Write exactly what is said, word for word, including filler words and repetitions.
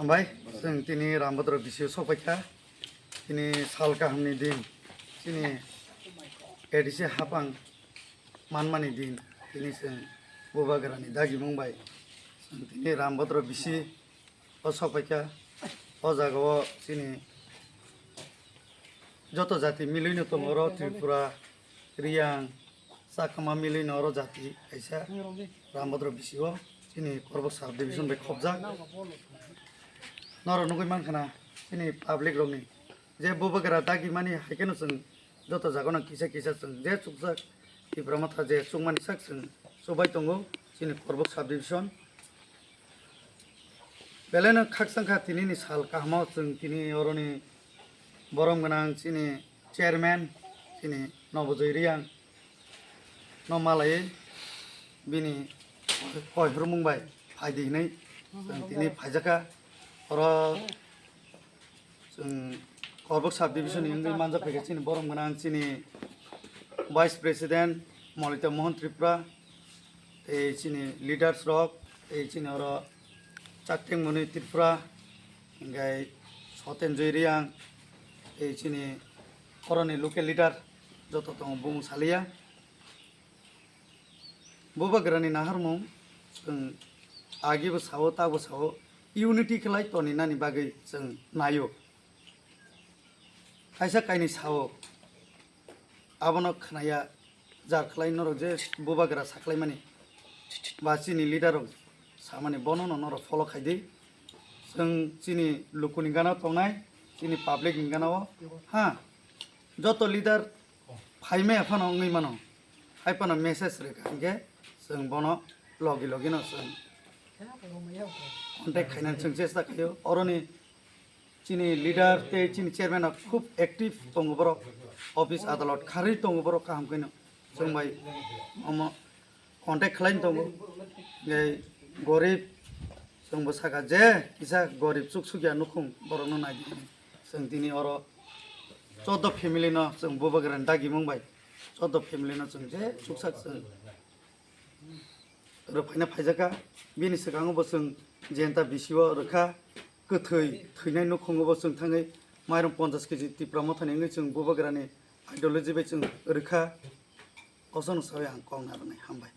Hambai, chwng tini Rambodro bisi o sokpaikha. Tini sal kahamni din, chini A D C hapang manmani din, tini chwng Bubagrani dagimung bai chwng tini Rambodro bisi o sokpaikha. O jaga o chini joto jati milwino tongo, oro Tripura, Riyang, Chakma milwino oro jati kaisa Rambodro bisi o chini Korbok sub division bai khobjak. Norok nugwi mankha na chini public rokni je Bubagra dagimani hai kheno chwng joto jagano kisa kisa chwng je chukjak Tipra Motha je chukmani sak chwng chubai tongo chini Korbok sub division. Belai no khakchangkha tinini sal kahamo chwng tini oroni borom gwnang chini chairman chini Nobojoi Riyang no malai bini koihormung bai phaidi hinwi chwng tini phaijakha. Oro chwng Korbok sub division ni wngwi manjak phaikha chini borom gwnang chini vice president Molita Mohan Tripura, tei chini leaders rok, tei chini oro Chakteng Moni Tripura, hingkhai Soten Joy Riyang, tei chini oroni local leader joto tongo bumung saliya. Bubagrani naharmung chwng agibo sao, tabo sao, unity khlai toninani bagwi chwng naio. Kaisa kainwi sao, abono khnaya, jar khlai norok je Bubagra sakhlaimani ba chini leader rok samani, bono no norok follow khaidi. Chwng chini lukuni gana tongnai, chini public ni gana o, ha, joto leader phaimaya phano wngwi mano, hai phano message rwkha, hinkhe chwng bono logi logi no chwng contact khainani chwng chesta khaio. Oroni chini leader tei chini chairman rok khub active tongo borok, office adalot kharwi tongo borok kaham khaino. Chwng bai omo contact khlai tongo, tei gorib chwng bo saka je kisa gorib chuk sukya nukhung borokno naidi hinwi. Chwng tini oro choudo family no chwng Bubagrani dagimung bai choudo family no chwng je chuksak chwng rwphaina phaijakha. Bini swkango bo chwng jenta bisi o rwkha, kwthwi thwinai nukhungo bo chwng thangwi mairum ponchash kg Tipra Mothani wngwi chwng Bubagrani ideology bai chwng rwkha. Osono sawi ang kok narwknai, hambai.